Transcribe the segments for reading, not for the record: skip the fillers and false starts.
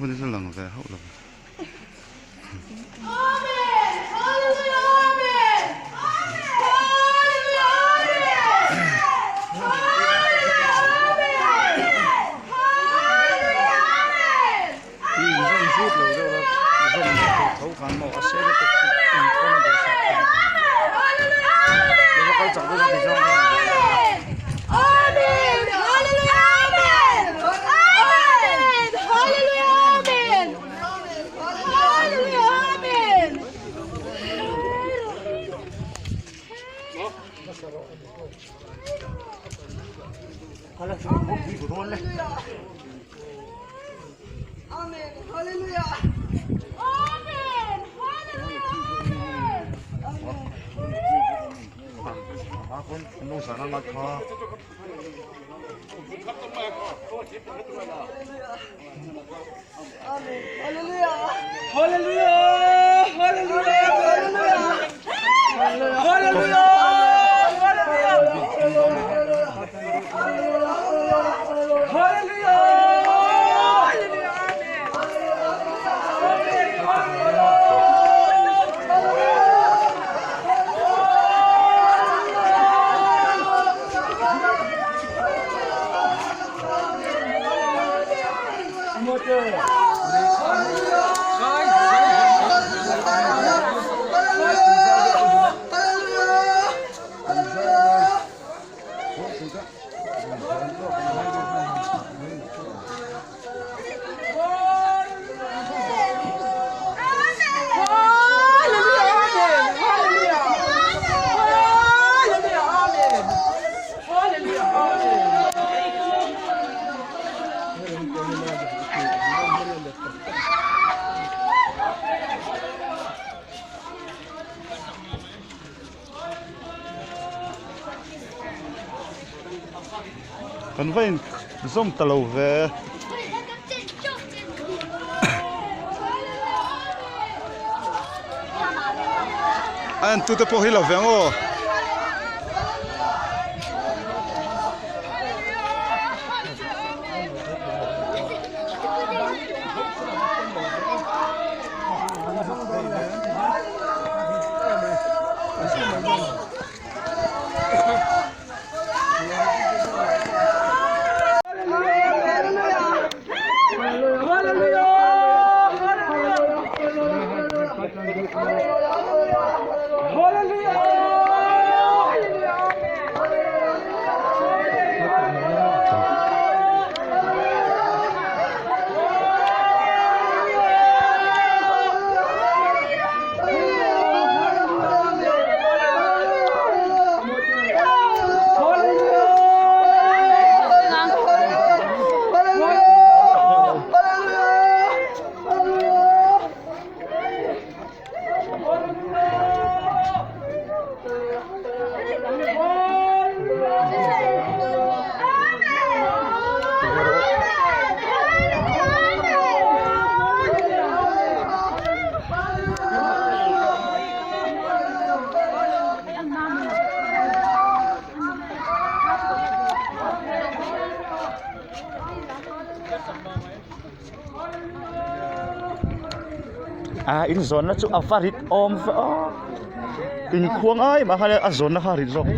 Hun hi chu lang ve hauh lo. Hi inzawm zut lo deuh a zawm tho tho khan maw a sei lutuk chu inthawn a duh sak thei a kal chak deuh a ti zawng a. Hallelujah! Hallelujah! Hallelujah! Kan va in zawm ta lo ve. A entute pawh hi lo ve ang aw. A in zawnna chu a va rit awm ve aw inkhuang ai mah khan a zawnna kha a rit zawk.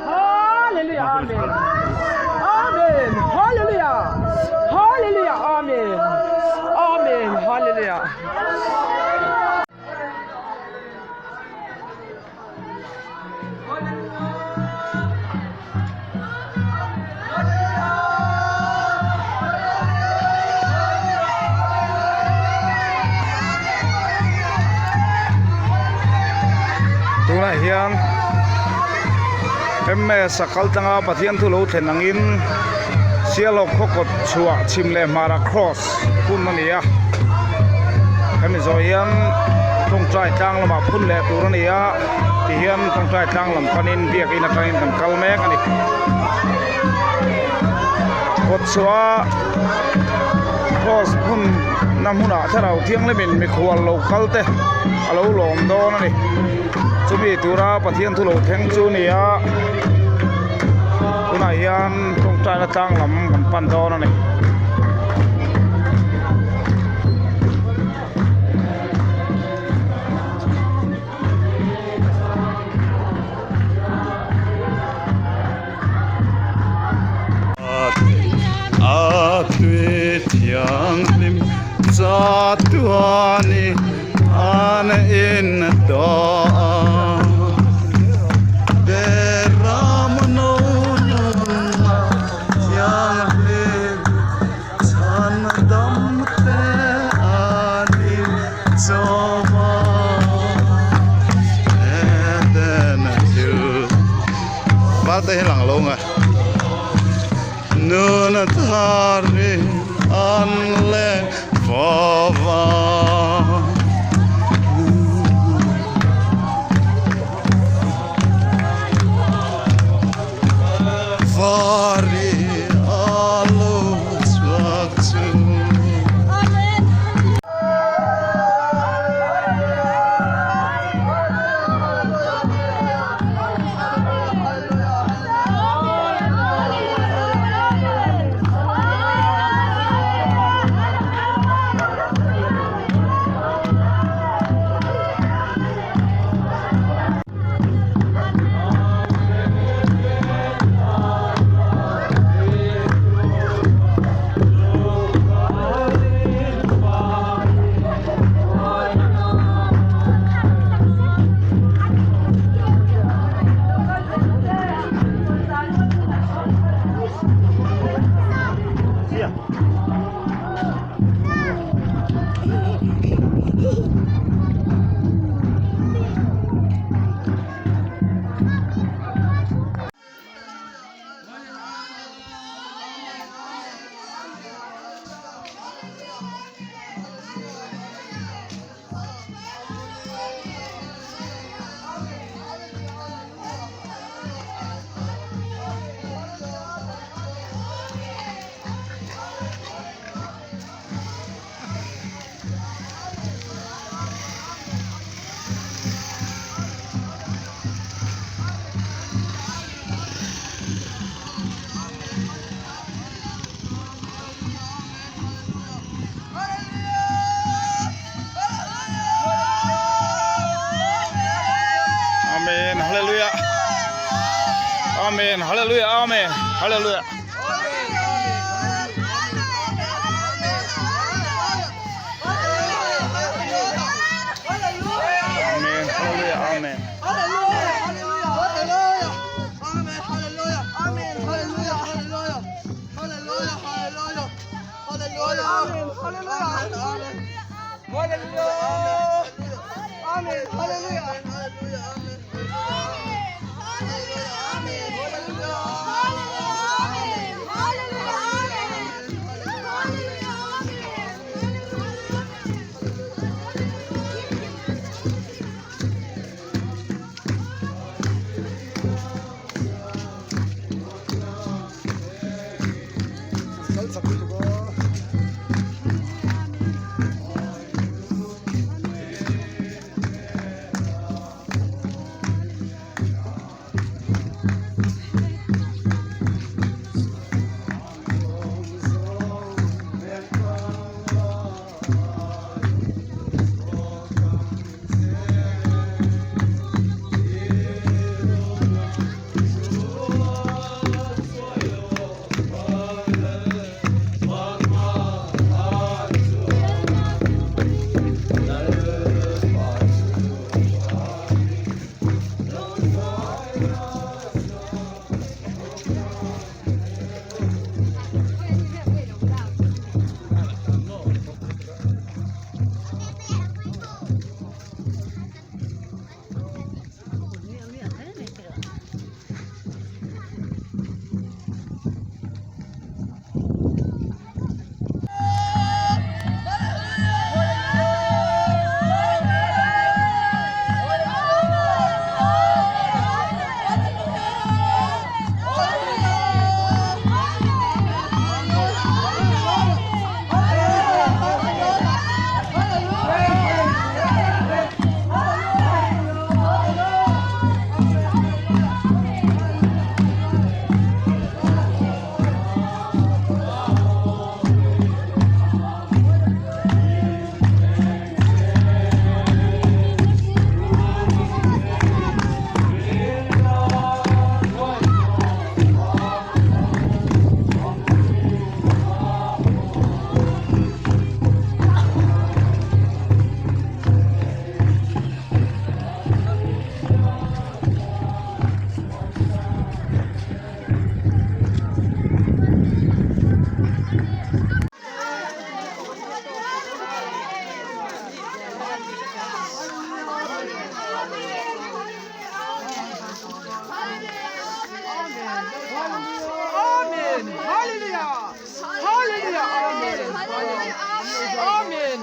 Hallelujah Amen Amen Hallelujah Hallelujah Amen Amen Hallelujah. Tunah hian MS a kal tanga Pathian thu lo thlen angin Sialhawk khaw kawt chhuah chhim leh hmara cross hun a ni a hemi zawh hian tawngtai tlang lamah phun leh tur a ni a tihian tawngtai tlang lam panin biakin atangin kan kal mek a ni kawt chhuah cross hmun na hmunah thlarau thianghlimin mikhual lo kal te a lo lawm dawn a ni chumi tura Pathian thu lo thleng chu a ni a tunah hian tawngtaina tlang lam kan pan dawn a ni. A tui thianghlim chatuani an in tawh a Beram no nunna thianghlim chhan dam te an in chawm a Eden thil Parte hi lang lo nge Nun thar in an le fova. Vari a lo chhuak chu. Amen Hallelujah Amen Hallelujah Amen Hallelujah Amen Hallelujah Amen Amen. Hallelujah. Hallelujah. Amen.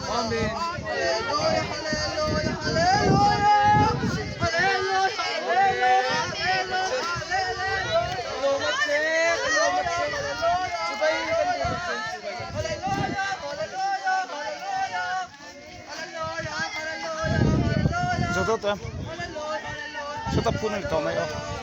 Amen. Zo to Sawta phun a ni tawh mai aw.